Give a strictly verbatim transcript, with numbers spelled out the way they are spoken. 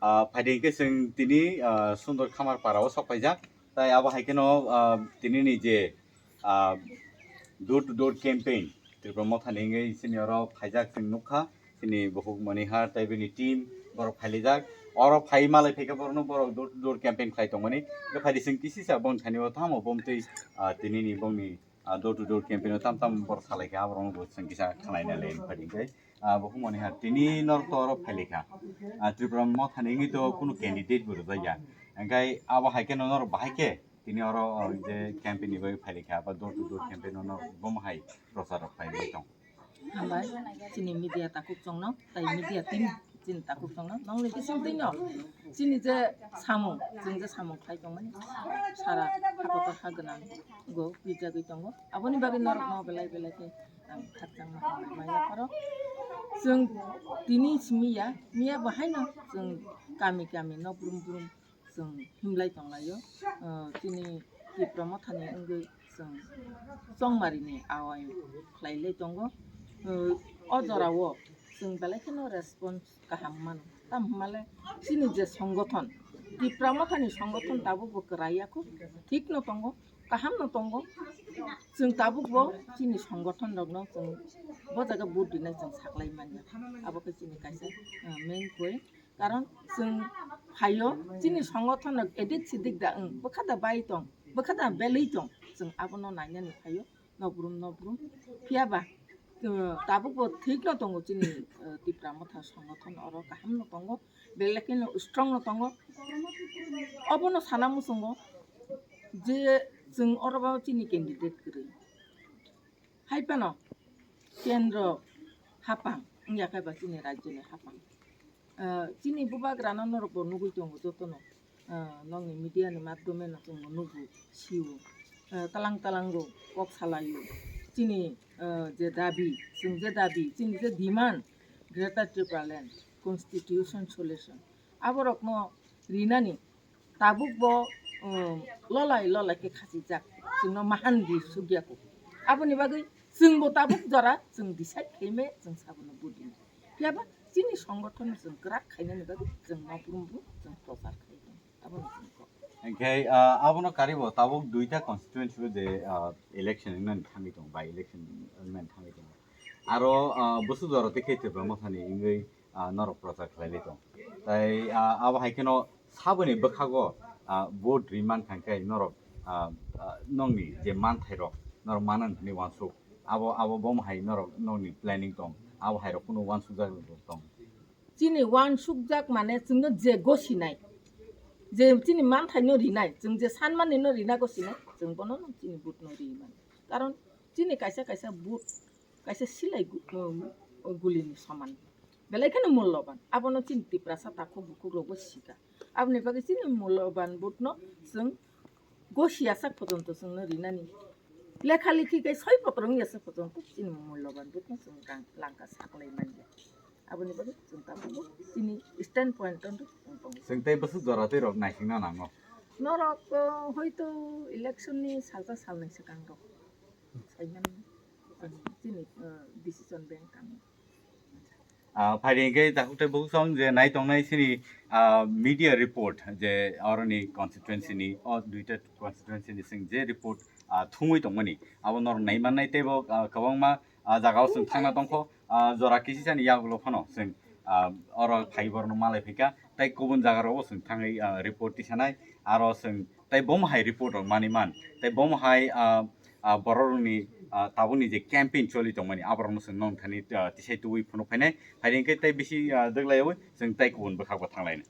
Ah, phaidi hwnkhe chwng tini, ah, Sundor Khamar para o sok paijak. Tai abo hai kheno, ah, tini ni je, ah, door to door campaign Tripura Motha ni wngwi chini oro phaijak chwng nukha. Chini bukhuk Monihar tai bini team borok phailijak. Oro phai malai phaikhe borokno borok door to door campaign khlai tongmani. Hwnkhe phaidi chwng kisisa boni thani o tamo bomtwi, ah, tini ni bongni, ah, door to door campaign o tam tam borok salai kha, aborokno bo chwng kisa khlai nai lai phaidi hwnkhe. Ah, bo hwnmani ha, tini norok to oro phailikha. Ah, Tripura Motha ni wngwi to kunu candidate bo rwjakya. Hwnkhe abo hai kheno norok bahai khe tini oro, oh, je campaign ni bagwi phailikha, ba door to door campaign no norok bomo hai prochar rok khlaiwi tong. Hambai, chini media takhuk chongno, tai media team chini takhuk chongno, nongni bising twino chini je samung, chwng je samung khlai tongmani, sara hakotor ha gwnang go pijagwi tongo. Aboni bagwi norokno belai belai khe ang khakchangma hambai maya pharo. Chwng tini simi ya, miya bo haino chwng kami kami nok brum brum chwng himlai tonglaio. Ah, chini Tipra Mothani wngwi chwng chongmarini awai khlailai tongo. Ah, o jorao chwng belai kheno response kaham mano. Tamo hwnmale chini je songothon, Tipra Mothani songothon tabukbo kwraiya kho, thikno tongo, kahamno tongo. Chwng tabukbo chini songothon rokno chwng bo jaga vote rinai chwng saklai manya. Abo khe chini kaisa, ah, main point. Karon chwng phaio, chini songothon rok edik sidik da wng, bwkha da bai tong, bwkha da belwi tong, chwng abono nainani phaio, nokbrum nokbrum. Phiya ba, uh, tabukbo thikno tongo chini, uh, Tipra Motha songothon oro kahamno tongo, belai kheno strongno tongo. Obono sana muchungo je chwng oro bo chini candidate kwrwi. Hai phano kendro hapang wngya khe ba chini rajyoni hapang. Ah, chini bubagrano norokbo nugwi tongo jotono. Ah, nokni media ni madhyome no chwngno nugo, sio. Ah, talang talango kok salaio. Chini, ah, je dabi, chwng je dabi, chini je demand, Greater Tipraland Constitution Solution. Aborokno rinani tabukbo, um, lolai lolai khe khachijak, chwngno mahan di sugya kho. Aboni bagwi chwngbo tabuk jora chwng decide khaime chwng sabono budina. Phiya ba chini songothon chwng kwrak khainani bagwi chwng nokbrum brum chwng prochar khai tongo. Abono chwng kok. Hwnkhe, ah, abono karibo tabuk duita constituency o je, ah, election wngnani thangwi tongo, by election wngnani thangwi tongo. Aro, ah, bwswk jora tei khe Tipra Mothani wngwi, ah, norok prochar khlailai tong. Tai, ah, abo hai kheno saboni bwkhago, ah, vote ri mankha khe norok, ah, ah, nokni je manthairok norok manani hwnwi uansuk. Abo, abo bomo hai norok nokni planning tong. Abo hairok kunu uansukjak tong. Chini uansukjak mane chwngno je gosinai, je chini manthaino rinai, chwng je sanmanino rina gosinai, chwng bono chini vote no ri mano. Karon chini kaisa kaisa vote kaisa silai gu-, um, gulini soman. Belai kheno mulloban. Abono chini Tiprasa takhuk bukhuk rokbo sika. Aboni bagwi chini mulloban vote no chwng gosi asak pojonto chwngno rinani. Lekha likhi kai soi potro wngya sak pojonto chini mulloban vote no chwng rang langka saklai manya. Aboni bagwi chwng tabukbo chini stand point on chwng tongo. Chwng tei bwswk jora tei rok naisingna nango. Norok, uh, hoito election ni salsa salnwi swkang rok. Saimani chini, uh, decision bank kami. Ah, phaidi hwnkhe takhuk tei bukhuk song je nai tongnai chini, ah, media report je oroni constituency ni, o duita constituency ni chwng je report, ah, thumwi tongmani abo norok nai mannai tei bo, ah, kwbangma, ah, jaga o chwng thangna tongkho, ah, jora kisisani yagulo phano chwng, ah, oro phai borokno malai phaikha tei kubun jaga rogo chwng thangwi, ah, report tisanai aro chwng tei bomo hai report rok manwi man tei bomo hai, ah, ah, borok rokni, ah, tabukni je campaign choli tongmani aborokno chwng nong thani, ah, tisai tubui phunuk phainai. Phaidi hwnkhe tei bisi, ah, dwglaiwi chwng tei kubun bwkhakbo thanglainai.